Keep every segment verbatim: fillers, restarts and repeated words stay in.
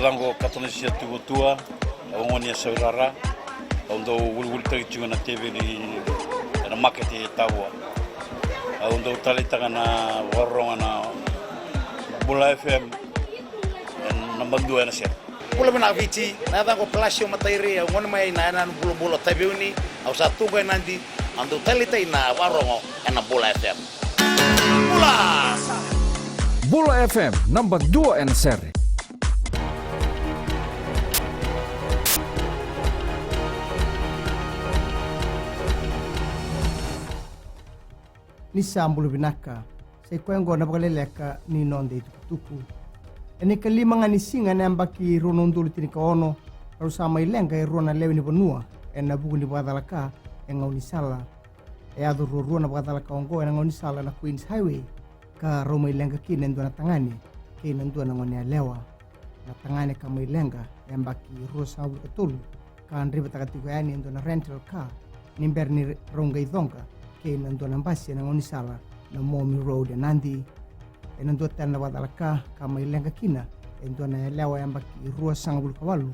Yacaqu o Katonisia Tuvatua, au gone i Savirara. Au dau vulivolitaki tiko na teveli ena maketi e Tavua. Au dau taleitaka na vakarorogo na Bula F M, e naba dua ena sere. Bula vinaka Viti, na yacaqu o Palasio Matairi, au gone mai na yanuyanu bulabula o Taveuni, au sa tu qo e Nadi, au dau taleitaka na vakarorogo ena Bula F M. Bula! Bula F M, naba dua ena sere. Ni sa bula vinaka. Sa i koya oqo na vakaleleka ni noda itukutuku. Ena ikalima ga ni siga ena yabaki rua na udolu tinikaono, rau sa mai leqa e rua na lewe ni vanua ena vuku ni vakacalaka e gaunisala. E yaco ruarua na vakacalaka oqo ena gaunisala na Queens Highway, ka rau mai leqa kina e dua na tagane kei na dua na goneyalewa. Na tagane ka mai leqa e yabaki ruasagavulu ka tolu, ka draivataka tiko yani e dua na rental car ni bera ni rau qai coqa kei na dua na basi ena gaunisala na Momi Road e Nadi. Ena dua tale na vakacalaka ka mai leqa kina e dua na yalewa yabaki ruasagavulu ka walu,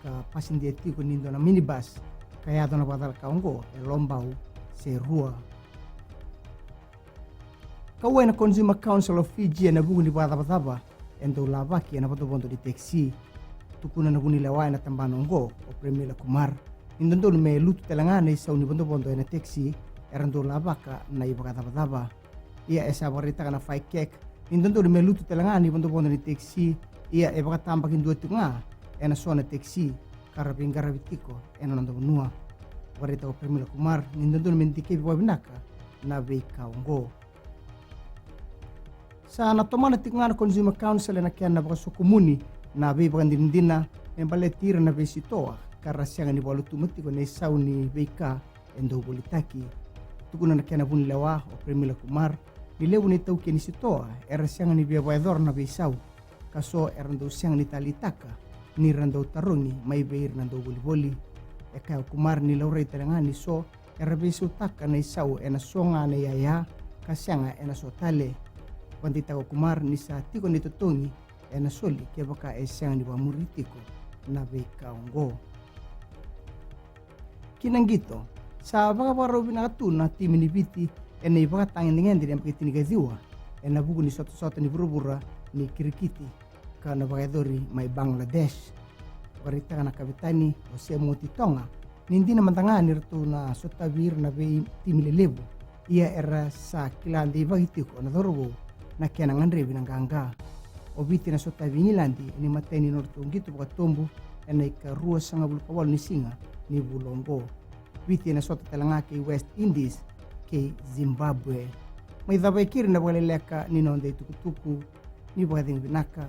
ka pasidia tiko ni dua na minibus, ka yaco na vakacalaka oqo e lobau se rua. Kauwai na Consumer Council of Fiji ena vuku ni vakacavacava e dau lavaki ena vodovodo ni tekisi. Tukuna na vunilewa ena tabana oqo o Premila Kumar ni dodonu me lutu tale ga na isau ni vodovodo ena tekisi era dau lavaka na ivakacavacava. Ia e sa vakaraitaka na FICAC ni dodonu me lutu tale ga na ivodovodo ni tekisi, ia e vakatabakidua tiko ga ena so na tekisi ka ra veiqaravi tiko ena noda vanua. Vakaraitaka o Premila Kumar ni dodonu me dikevi vakavinaka na veika oqo. Sa na tomana tiko ga na Consumer Council ena kena vakasokomuni na veivakadinadina me baleti ira na veisitoa ka ra sega ni vakalutuma tiko na isau ni veika e dau volitaki. Tukuna na kena vunilewa o Premila Kumar ni levu na itaukei ni sitoa era sega ni via vakayacora na veisau, ka so era dau sega ni taleitaka ni ra dau tarogi mai vei ira na dauvolivoli. E kaya o Kumar ni laurai tale ga ni so era veisautaka na isau ena so ga na iyaya ka sega ena so tale. Vakadeitaka o Kumar ni sa tiko na itotogi ena soli kevaka e sega ni vakamuri tiko na veika oqo. Ki na qito, sa vakavakarau vinaka tu na timi ni Viti ena ivakatagedegede ni yabaki tinikaciwa ena vuku ni sotasota ni vuravura ni kirikiti ka na vakayacori mai Bangladesh. Vakaraitaka na kavetani o Semoti Toga ni dina mada ga ni ratou na sotavi ira na veitimi lelevu, ia era sa kila deivaki tiko na cauravou na kena gadrevi na qaqa. O Viti ena sotavi Igiladi ena imatai ni nodratou qito vakatobu ena ikaruasagavulu ka walu ni siga ni vula oqo. Viti ena sota tale ga kei West Indies kei Zimbabwe. Mai cava e keri na vakaleleka ni noda itukutuku. Ni vakacegu vinaka.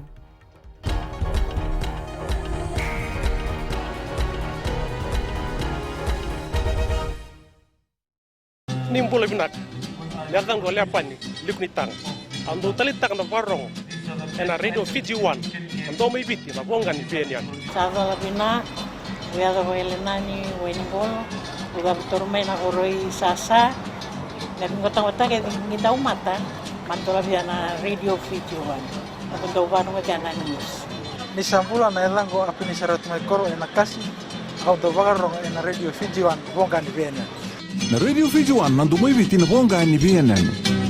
Ni bula vinaka. Na yacaqu o Leapani Likunitaga. Au dau taleitaka na vakarorogo ena Radio Fiji One, na domo i Viti, na voqa ni V N N. Sa cola vina, au yaco vakaElenani, Wainiqolo, au cavu toro mai na koro i Sasa. Na veigotagotaki e ciqi daumata, ma dola via na Radio Fiji One. Au dau vakarorogo kina na news. Ni sa bula, na yacaqu o Apini Saratu mai koro e Nakasi, au dau vakarorogo ena Radio Fiji One, voqa ni V N N. Na Radio Fiji One, na domo i Viti, na voqa ni V N N.